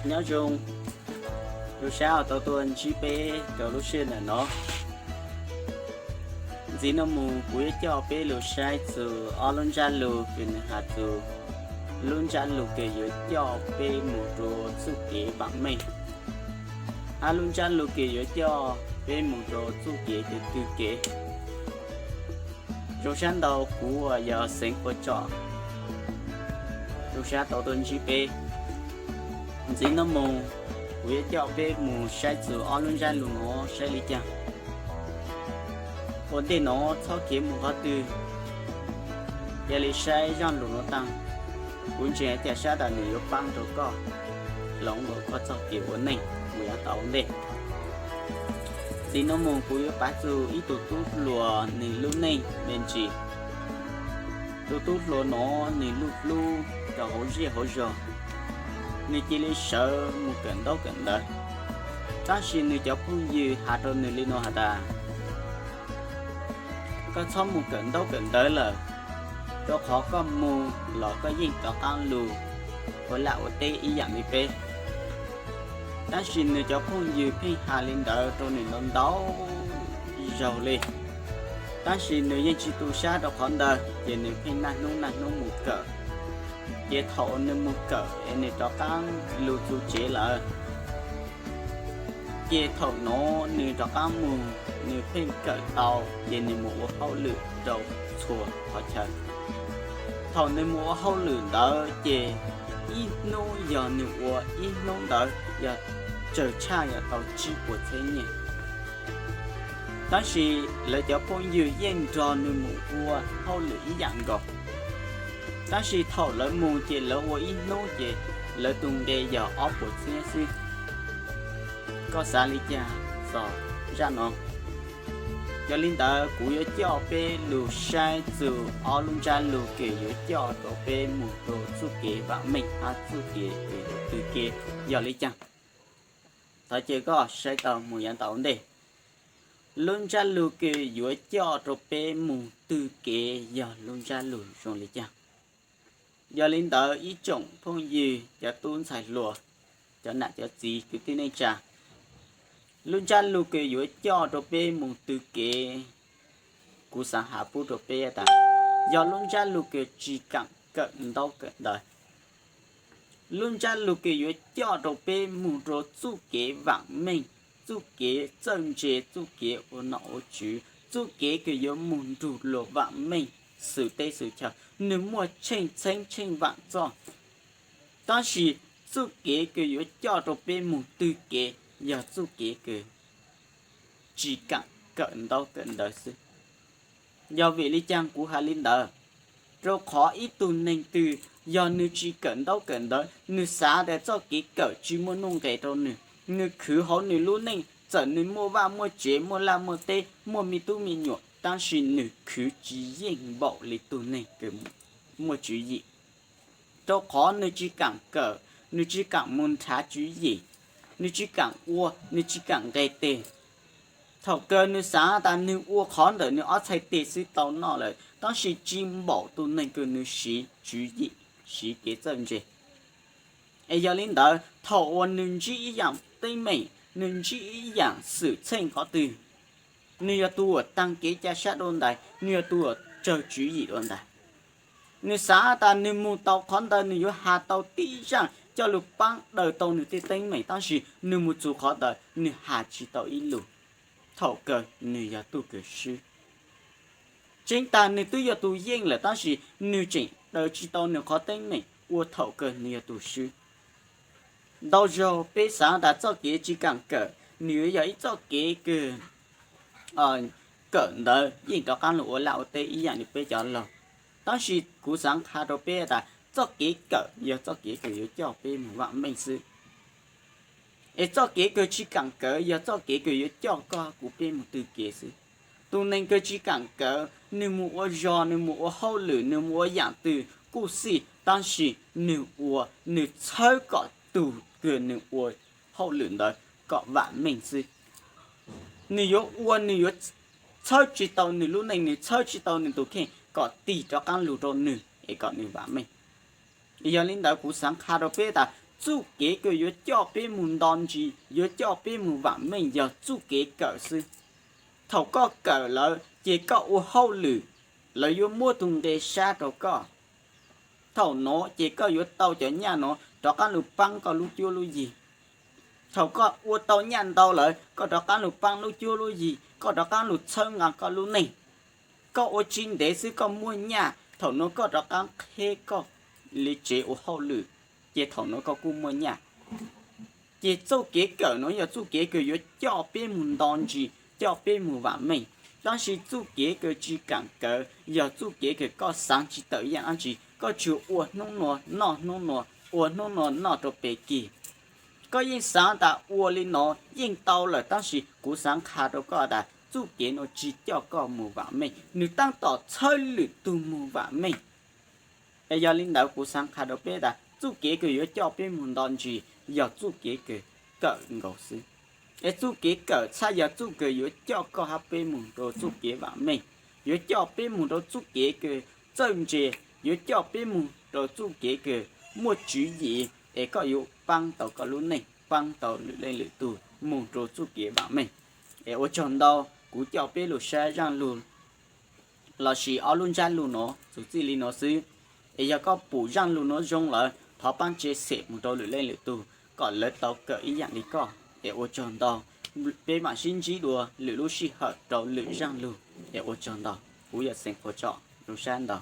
Nyob zoo, zoo sab uas tau tuaj ntsib peb rau lub sij hawm no. Ntxiv no mus kuv yuav coj peb los saib txog ob lub ntsab lus kws nws has txog lub ntsab lus kws yuav coj peb mus rau txuj kev vaam meej, hab lub ntsab lus kws yuav coj peb mus rau txuj kev kws tw kev. Zoo sab ntau, kuv uas yog Xeev Khuam Tsom, zoo sab tau tuaj ntsib peb. Ntxiv no mus kuv yuav coj peb mus saib txog ob lub ntsab lus no saib li cas. Ua ntej no txhob khiav mus qhov twg, cia li saib zaj lus no taag, kuv ntseeg hais tias sab tas nws yuav paab rau koj hloov koj txoj kev ua neej mus yav tom ntej. Ntxiv no mus kuv yuav pav txug ib tug tub hluas nws lub neej me ntsis. Tus tub hluas no nws lub hlub rau hauv zej hauv zog, nws cia li sawv mus kawm ntaub kawm ntawv, tab sis nws cov phooj ywg has rau nws li no has tas, koj txhob mus kawm ntaub kawm ntawv lawm, rau qhov koj mus los koj yeej rov qaab lug ua laj ua teb ib yaam li peb. Tab sis nws cov phooj ywg pheej has li ntawd rau nws ntau ntau zaug li, tab sis nws yeej tsis tu sab rau qhov ntawd ces nws pheej naj hnub naj hnub mus kawm. Ces thaum nws mus kawm es nws rov qaab lug txug tsev lawm, ces thaum no nws rov qaab mus, nws pheej kawm tau ces nws mus ua hauj lwm rau txhua qhov chaw. Thaum nws mus ua hauj lwm ntawd ces ib hnub yog nws ua ib hnub ntawd yog tsawg tshaj yog tau tsib puas txhiab nyiaj. Tab sis lawv cov phooj ywg yeej nrog nws mus ua hauj lwm ib yaam nkaus, tab sis thaum lawv mus ces lawv ua ib hnub ces lawv tus nqe yog ob puas txhiab xwb. Koj xav li cas txog zaj no? Yog li ntawd kuv yuav coj peb lug saib txug ob lub ntsab lug kws yuav coj rau peb mus rau txuj kev vaam meej hab txuj kev kws yuav tw kev yog li cas. Thov caw koj saib tau mus yav tom ntej. Lub ntsab lug kws yuav coj rau peb mus tw kev yog lub ntsab lug zoo li cas? Yog li ntawd ib tsoom phooj ywg cov tub ntxhais hluas, cov nam cov txiv kwv tij neej tsa, lub ntsab lug kws yuav coj rau peb mus tw kev, kuv xaav has pub rau peb tas yog lub ntsab lug kws tsis kaam kawm ntaub kawm ntawv. Lub ntsab lug kws yuav coj rau peb mus rau txuj kev vaam meej, txuj kev txawj ntse, txuj kev ua nom ua tswv, txuj kev kws yuav mus nrug luas vaam meej xwm teb xwm chaw, nwg muaj tsheej txheeb tsheej vaam txoj. Tab sis txuj kev kws yuav coj rau peb mus tw kev yog txuj kev kws tsis kaam kawm ntaub kawm ntawv xwb. Yog vim li cas kuv has li ntawd? Rau qhov ib tug neeg twg yog nwg tsis kawm ntaub kawm ntawv, nwg xav tas txoj kev kawm tsis muaj nuj nqes rau nwg, nwg khwv hauv nwg lub neej, txawm nwg muaj vaj muaj tsev, muaj laj muaj teb, muaj me tub me nyuam, tab sis nwg khwv tsis yeej npaum li tug neeg kws muaj tswv yim. Rau qhov nwg tsis kaam kawm, nwg tsis kaam mus nrhav tswv yim, nwg tsis kaam ua, nwg tsis kaam nqes teg. Thaum kawg nwg xav tas nwg ua qhov ntawm nwg ob txhais teg xwb tau noj lawm, tab sis tsis npaum tug neeg kws nwg siv tswv yim, siv kev txawj ntse. Es yog li ntawd thaum uas nwg ntsib ib yaam teeb meem, nwg ntsib ib yaam xwm txheej qhov twg, nwg yog tug uas taag kev ca sab dua ntais, nwg yog tug uas tsawg tswv yim dua ntais. Nwg xav tas nwg mus tau qhov ntawd nwg yuav has tau tib zaaj coj lug paab daws tau nwg tej teeb meem, tab sis nwg mus txug qhov ntawd nwg has tsis tau ib lus. Thaum kawg nwg yog tug kws swb. Tseeb tas nwg twb yog tug yeej lawm, tab sis nwg tseem daws tsis tau nwg qhov teeb meem, ua thaum kawg nwg yog tug swb. Ntau zaug peb xav tas txoj kev tsis kaam kawm nwg yuav yog ib txoj kev kws kawm ntawd yeej rov qaab lug ua laj ua teb ib yaam li peb cov laug. Tab sis kuv xaav qha rau peb tas txoj kev kawm yog txoj kev kws yuav coj peb mus vaam meej xwb. Es txoj kev kws tsis kaam kawm yog txoj kev kws yuav coj koj kuv peb mus tw kev xwb. Tug neeg kws tsis kaam kawm, nwg mus ua zog, nwg mus ua hauj lwm, nwg mus ua yaam twg kuj xij, tab sis nwg ua, nwg txhawb kom tug kws nwg ua hauj lwm ntawd kom vaam meej xwb. Nwg yuav ua, nwg yuav txhawb tsis tau nwg lub neej, nwg txhawb tsis tau nwg tug kheej kom tig rov qaab lug rau nwg es kom nwg vaam meej. Yog li ntawd kuv xaav qha rau peb tas Txuj kev kws yuav coj peb mus nto ntsis, yuav coj peb mus vaam meej yog txuj kev kawm xwb. Thaum koj kawm lawm ces koj ua hauj lwm, lawv yuav muab tug nqe sab rau koj. Thaum nuav ces koj yuav tau cov nyaj nuav rov qaab lug paab koj lub cuab lub yig. Thaum koj ua tau nyaj ntau lawm, koj rov qaab lug paab lub cuab lub yig, koj rov qaab lug txhawb nqaa koj lub neej. Koj ua tsi ntev xwb koj muaj nyaj, thaum nuav koj rov qaab qheb koj le tsev ua hauj lwm, ces thaum nuav koj kuj muaj nyaj. Ces txuj kev kawm nuav yog txuj kev kws yuav coj peb mus nto ntsis, coj peb mus vaam meej. Tab sis txuj kev kws tsi kaam kawv yog txuj kev kws koj xaav tsi tawm yaam dlaab tsi, koj tsuas ua hnub nuav noj hnub nuav, ua hnub nuav noj rau peg kig. Koj yeej xaav tas ua le nuav yeej tau lawm, tab sis kuv xaav qha rau koj tas txuj kev nuav tsi coj koj mus vaam meej, nwg taab tom txhawb lwm tug mus vaam meej. Es yog le ntawd kuv xaav qha rau peb tas txuj kev kws yuav coj peb mus nto ntsis yog txuj kev kws kawm nkaus xwb. Es txuj kev kawm txhaj yog txuj kws yuav coj koj hab peb mus rau txuj kev vaam meej, yuav coj peb mus rau txuj kev kws txawj ntse, yuav coj peb mus rau txuj kev kws muaj tswv yim, es koj yuav paab tau koj lub neej, paab tau lwm leej lwm tug mus rau txuj kev vaam meej. Es ua tsaug ntau, kuv coj peb lug saib zaaj lug lossis ob lub ntsab lug nuav txuas txij le nuav xwb. Es yog koj pum zaaj lug nuav zoo lawm, thov paab tse xem mus rau lwm leej lwm tug kom lawv tau kawm ib yaam le koj. Es ua tsaug ntau, peb maam sib ntsib dua lwm lub sij hawm rau lwm zaaj lug. Es ua tsaug ntau, kuv yog Xeev Qhua Tsom, zoo sab ntau.